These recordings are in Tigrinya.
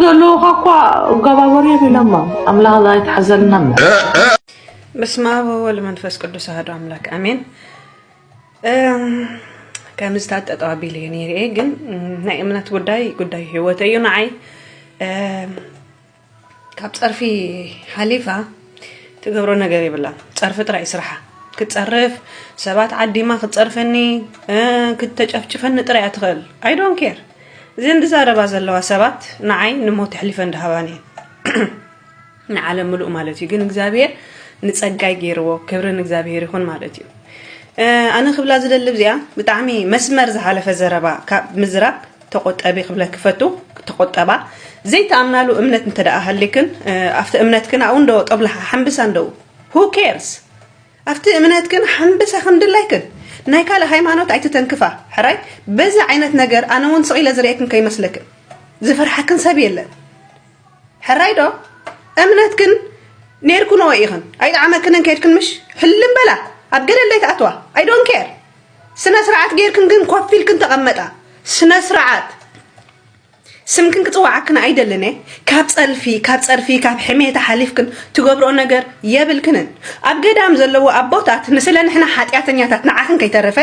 ዘለውኻ እኳ እጋባበሩ የብሎማ። ኣምላኽ ኣይትሓዘልና እሞ። በስመ አብ ወወልድ መንፈስ ቅዱስ አሐዱ አምላክ አሜን። እም፣ ከምዚ ታጠጠው ኣቢለ እየ ነይረ እየ፣ ግን እም፣ ናይ እምነት ጉዳይ ጉዳይ ህይወት እዩ ንዓይ። እም፣ ካብ ጸርፊ ሓሊፋ ትገብሮ ነገር የብላን። ጸርፊ ጥራይ ስራሓ። ክትጸርፍ፣ ሰባት ዓዲማ ክትጸርፈኒ፣ እ፣ ክትተጨፍጭፈኒ ጥራይ እያ ትኽእል። I don't care። እዘን ዝዛረባ ዘለዋ ሰባት ንዓይ ንሞት ኣሕሊፈን ዝሃባኒ እየን። ንዓለም ምሉእ ማለት እዩ። ግን እግዚኣብሔር ንጸጋይ ገይርዎ፣ ክብሪ ንእግዚኣብሔር ይኹን ማለት እዩ። እ፣ ኣነ ክብላ ዝደሊ እዚኣ ብጣዕሚ መስመር ዝሓለፈ ዘረባ ካብ ምዝራብ ተቆጠቢ ክብለኪ ፈቱ። ተቆጠባ። ዘይተኣምናሉ እምነት እንተ ደኣ ሃሊክን፣ እ፣ ኣብቲ እምነትክን ኣብኡ እንዶ ጦብላሓ ሓምብሳ እንደው who cares? ኣብቲ እምነትክን ሓምብሳ ከም ድላይክን። ናይ ካልእ ሃይማኖት ኣይትተንክፋ። ሕራይ በዚ ዓይነት ነገር ኣነ እውን ስቕ ኢለ ዝርእየክን ከይመስለክን። ዝፈርሓክን ሰብ የለን። ሕራይ ዶ? እምነትክን ኔርክንኦ ኢኽን። ኣይጠዓመክንን ከይድክን ምሽ? ሕልም በላ። ኣብ ገደል ዘይትኣትዋ። I don't care። ስነ ስርዓት ጌርክን ግን ኮፍ ኢልክን ተቐመጣ። ስነ ስርዓት። ስምክን ክጽውዓክን ኣይደልን እየ። ካብ ጸልፊ፣ ካብ ጸርፊ፣ ካብ ሕሜታ ሓሊፍክን ትገብርኦ ነገር የብልክንን። ኣብ ገዳም ዘለዉ ኣቦታት ንስለ ንሕና ሓጢኣተኛታት ንዓኽን ከይተረፈ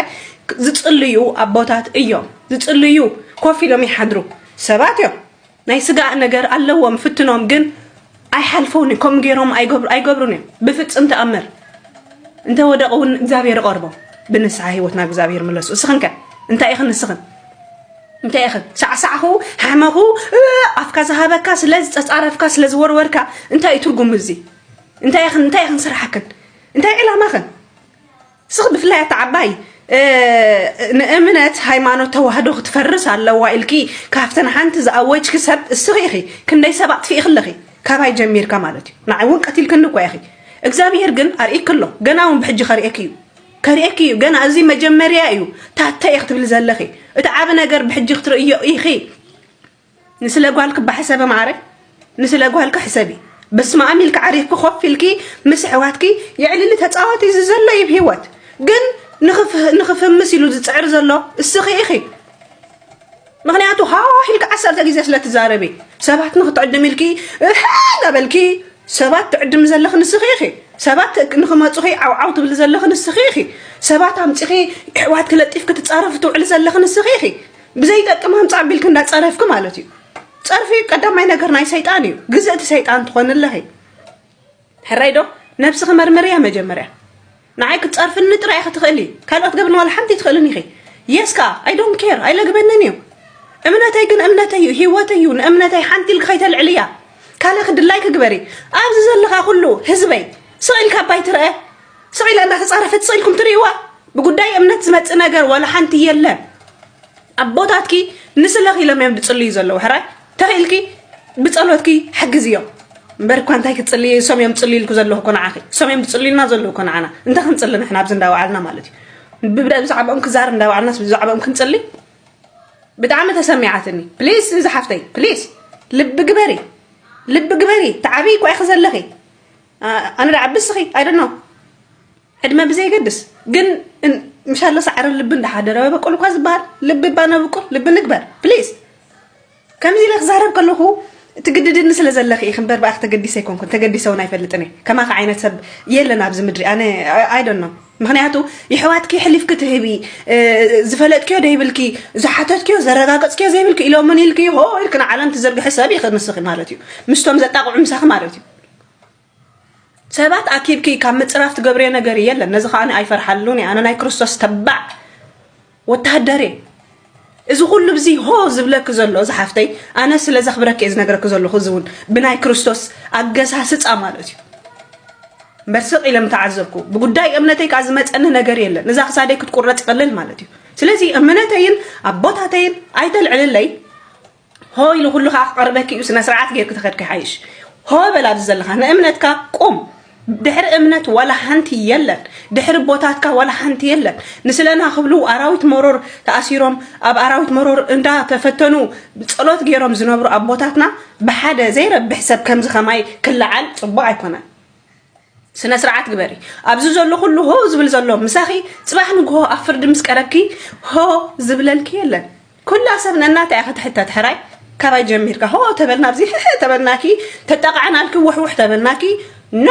ዝጽልዩ ኣቦታት እዮም። ዝጽልዩ ኮፍ ኢሎም ይሓድሩ ሰባት እዮም። ናይ ስጋእ ነገር ኣለዎም ፍትኖም፣ ግን ኣይሓልፈውን እዮም። ከምኡ ገይሮም ኣይገብሩ-፣ ኣይገብሩን እዮም ብፍጽም ተኣምር። እንተ ወደቑ እውን እግዚኣብሔር ይቐርቦም። ብንስሓ ህይወት ናብ እግዚኣብሔር ምለሱ። እስኽን ከ እንታይ ኢኽን ንስኽን? እንታይ ኢኽን? ሳዕሳዕኹ፣ ሓመኹ፣ እ፣ ኣፍካ ዝሃበካ፣ ስለ ዝጸጻረፍካ፣ ስለ ዝወርወርካ፣ እንታይ እዩ ትርጉም እዚ? እንታይ ኢኽን፣ እንታይ ኢኽን ስራሕክን? እንታይ ዕላማኽን? እስኺ ብፍላይ ኣታ ዓባይ፣ እ፣ ንእምነት ሃይማኖት ተዋህዶ ክትፈርስ ኣለዋ ኢልኪ ካብተን ሓንቲ ዝኣወጅኪ ሰብ እስኺ ኢኺ። ክንደይ ሰብ ኣጥፊእኺ ኣለኺ? ካባይ ጀሚርካ ማለት እዩ። ንዓይ እውን ቀቲልክኒ እኳ ኢኺ። እግዚኣብሔር ግን ኣርእይኪ ኣሎ። ገና እውን ብሕጂ ከርእየኪ እዩ። ከርእየኪ እዩ። ገና እዚ መጀመርያ እዩ። ታተ ኢኺ ትብሊ ዘለኺ። እቲ ዓቢ ነገር ብሕጂ ክትርእዮ ኢኺ። ንስለ ጓልኪ ባሕሰበ ማዕረ፣ ንስለ ጓልኪ ሕሰቢ። በስመ ኣብ ኢልኪ ዓሪፍኪ ኮፍ ኢልኪ ምስ ኣሕዋትኪ የዕልሊ ተጻወቲ። እዚ ዘሎ እዩ ህይወት። ግን ንኽፍ-፣ ንኽፍምስ ኢሉ ዝጽዕር ዘሎ እስኺ ኢኺ። ምኽንያቱ ሃዋህ ኢልኪ ዓሰርተ ግዜ ስለ ትዛረቢ፣ ሰባት ንኽትዕድም ኢልኪ እህ እናበልኪ ሰባት ትዕድሚ ዘለኺ ንስኺ ኢኺ። ሰባት ንኽመጹኺ ዓውዓው ትብሊ ዘለኺ ንስኺ ኢኺ። ሰባት ኣምጺኺ ኣሕዋትኪ ለጢፍኪ ትጻረፊ ትውዕሊ ዘለኺ ንስኺ ኢኺ። ብዘይጠቅም ኣምጻእ ኣቢልኪ እንዳጸረፍኪ ማለት እዩ። ጸርፊ ቀዳማይ ነገር ናይ ሰይጣን እዩ። ግዝእቲ ሰይጣን ትኾኒ ኣለኺ። ሕራይ ዶ? ነብስኺ መርምርያ መጀመርያ። ንዓይ ክትጸርፍኒ ጥራይ ኢኺ ትኽእሊ። ካልኦት ገብርኒ ዋላ ሓንቲ ኣይትኽእልን ኢኺ። የስ ከኣ፣ I don't care፣ ኣይለግበንን እዩ። እምነተይ ግን እምነተይ እዩ፣ ህይወተይ እዩ። ንእምነተይ ሓንቲ ኢልኪ ከይተልዕልያ። ካልእኺ ድላይኪ ግበሪ። ኣብዚ ዘለኻ ኩሉ ህዝበይ፣ ስቕ ኢልካ ኣባይ ትርአ። ስቕ ኢላ እንዳተጻረፈት ስቕ ኢልኩም ትርእይዋ። ብጉዳይ እምነት ዝመጽእ ነገር ዋላ ሓንቲ የለን። ኣቦታትኪ ንስለኺ ኢሎም እዮም ዝጽልዩ ዘለዉ። ሕራይ ተኽኢልኪ ብጸሎትኪ ሓግዝዮም። እምበር እኳ እንታይ ክትጽልዪ፣ እሶም እዮም ዝጽልዩ ኢልኩ ዘለኹ እኮ ንዓኺ። እሶም እዮም ዝጽልዩልና ዘለዉ እኮ ንዓና። እንታይ ክንጽሊ ንሕና ኣብዚ እንዳወዓልና ማለት እዩ። ብብዳ-፣ ብዛዕባኦም ክዛረብ እንዳወዓልናስ ብዛዕባኦም ክንጽሊ? ብጣዕሚ ተሰሚዓትኒ። ፕሊስ እዚ ሓፍተይ፣ ፕሊስ ልቢ ግበሪ። ልቢ ግበሪ። ትዓብዪ እኳ ኢኺ ዘለኺ። ኣ-፣ ኣነ ዳኣ ብስኺ፣ I don't know። ዕድመ ብዘይገድስ። ግን እን-፣ ምሻሎ ሳዕሪ ልቢ እንዳሓደረ በቆል እኳ ዝበሃል። ልቢ እባ ነብቁል፣ ልቢ ንግበር። ፕሊስ። ከምዚ ኢለ ክዛረብ ከለኹ ትግድድኒ ስለ ዘለኺ ኢኺ እምበር ብኣኺ ተገዲሰ ኣይኮንኩን። ተገዲሰ እውን ኣይፈልጥን እየ። ከማኺ ዓይነት ሰብ የለን ኣብዚ ምድሪ። ኣነ፣ I-፣ I don't know። ምኽንያቱ የሕዋትኪ ሕሊፍኪ ትህቢ፣ እ፣ ዝፈለጥክዮ ደይብልኪ፣ ዝሓተትክዮ፣ ዘረጋገጽክዮ ዘይብልኪ ኢሎምን ኢልኪ ሆ ኢልኪ ንዓለም ትዝርግሒ ሰብ ኢኺ ንስኺ ማለት እዩ። ምስቶም ዘጣቕዑ ምሳኺ ማለት እዩ። ሰባት ኣኪብኪ ካብ ምጽራፍ ትገብርዮ ነገር የለን። ነዚ ከኣ ኣይፈርሓሉን እየ። ኣነ ናይ ክርስቶስ ተባዕ ወተሃደር እየ። እዚ ኩሉ ብዚ ሆ ዝብለኪ ዘሎ፣ እዚ ሓፍተይ፣ ኣነ ስለ ዘኽብረኪ እየ ዝነግረኪ ዘለኹ። እዚ እውን ብናይ ክርስቶስ ኣገሳስጻ ማለት እዩ። እምበር ስቕ ኢለ ምተዓዘብኩ። ብጉዳይ እምነተይ ከኣ ዝመጸኒ ነገር የለን። እዛ ክሳደይ ክትቁረጽ ይቐልል ማለት እዩ። ስለዚ እምነተይን ኣቦታተይን ኣይተልዕልለይ። ሆ ኢሉ ኩሉ ከኣ ክቐርበኪ እዩ። ስነ ስርዓት ጌርኪ ተኸድኪ ሓይሽ። ሆ በል ኣብዚ ዘለኻ ንእምነትካ ቁም። ድሕሪ እምነት ዋላ ሓንቲ የለን። ድሕሪ ቦታትካ ዋላ ሓንቲ የለን። ንስለና ክብሉ ኣራዊት መሮር ተኣሲሮም ኣብ ኣራዊት መሮር እንዳተፈተኑ ጸሎት ጌሮም ዝነብሩ ኣቦታትና ብሓደ ዘይረብሕ ሰብ ከምዚ ከማይ ክለዓል ጽቡቕ ኣይኮነን። ስነ ስርዓት ግበሪ። ኣብዚ ዘሎ ኩሉ ሆ ዝብል ዘሎ ምሳኺ ጽባሕ ንግሆ ኣብ ፍርዲ ምስ ቀረብኪ ሆ ዝብለልኪ የለን። ኩላ ሰብ ነናታ እያ ክትሕተት። ሕራይ ካባይ ጀሚርካ ሆ ተበልና ኣብዚ ሕሕ ተበልናኪ፣ ተጣቕዓናልኪ፣ ውሕውሕ ተበልናኪ። ና፣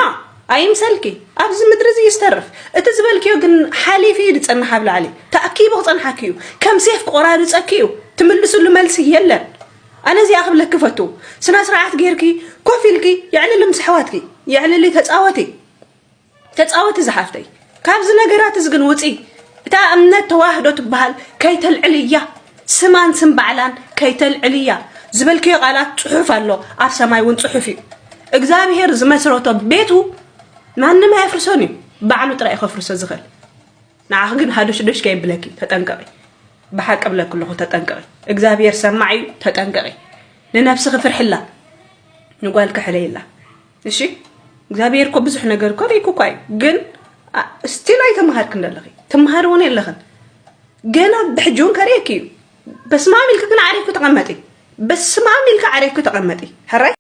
ኣይምሰልኪ። ኣብዚ ምድሪ እዚ ይስተርፍ። እቲ ዝበልክዮ ግን ሓሊፊ እዩ ዝጸንሕ ኣብ ላዕሊ። ተኣኪቡ ክጸንሓኪ እዩ። ከም ሴፍ ክቆራርጸኪ እዩ። ትምልስሉ መልሲ የለን። ኣነ እዚኣ ክብለኪ ፈቱ። ስነ ስርዓት ጌርኪ ኮፍ ኢልኪ የዕልሊ ምስ ኣሕዋትኪ፣ የዕልሊ ተጻወቲ። ተጻወቲ ዝሓፍተይ። ካብዚ ነገራት እዚ ግን ውጺ። እታ እምነት ተዋህዶ ትበሃል ከይተልዕልያ፣ ስማን ስም ባዕላን ከይተልዕልያ። ዝበልክዮ ቃላት ጽሑፍ ኣሎ፣ ኣብ ሰማይ እውን ጽሑፍ እዩ። እግዚኣብሔር ዝመስረቶ ቤቱ ማንም ኣየፍርሶን እዩ፣ ባዕሉ ጥራይ እዩ ከፍርሶ ዝኽእል። ንዓኺ ግን ሃዱሽዱሽ ከየብለኪ ተጠንቀቂ። ብሓቂ ብለኪ ኣለኹ ተጠንቀቂ። እግዚኣብሔር ሰማዕ እዩ፣ ተጠንቀቂ። ንነብስኺ ፍርሕላ፣ ንጓልኪ ሕለይላ። እሺ፣ እግዚኣብሔር እኮ ብዙሕ ነገር እኮ ርኢኩ እኳ እዩ፣ ግን ስቲል ኣይተምሃርክን ዘለኺ፣ ትምሃሪ እውን የለኽን። ገና ብሕጂ እውን ከርእየኪ እዩ። በስማም ኢልኪ ግን ዓሪፍኪ ተቐመጢ። በስማም ኢልኪ ዓሪፍኪ ተቐመጢ። ሕራይ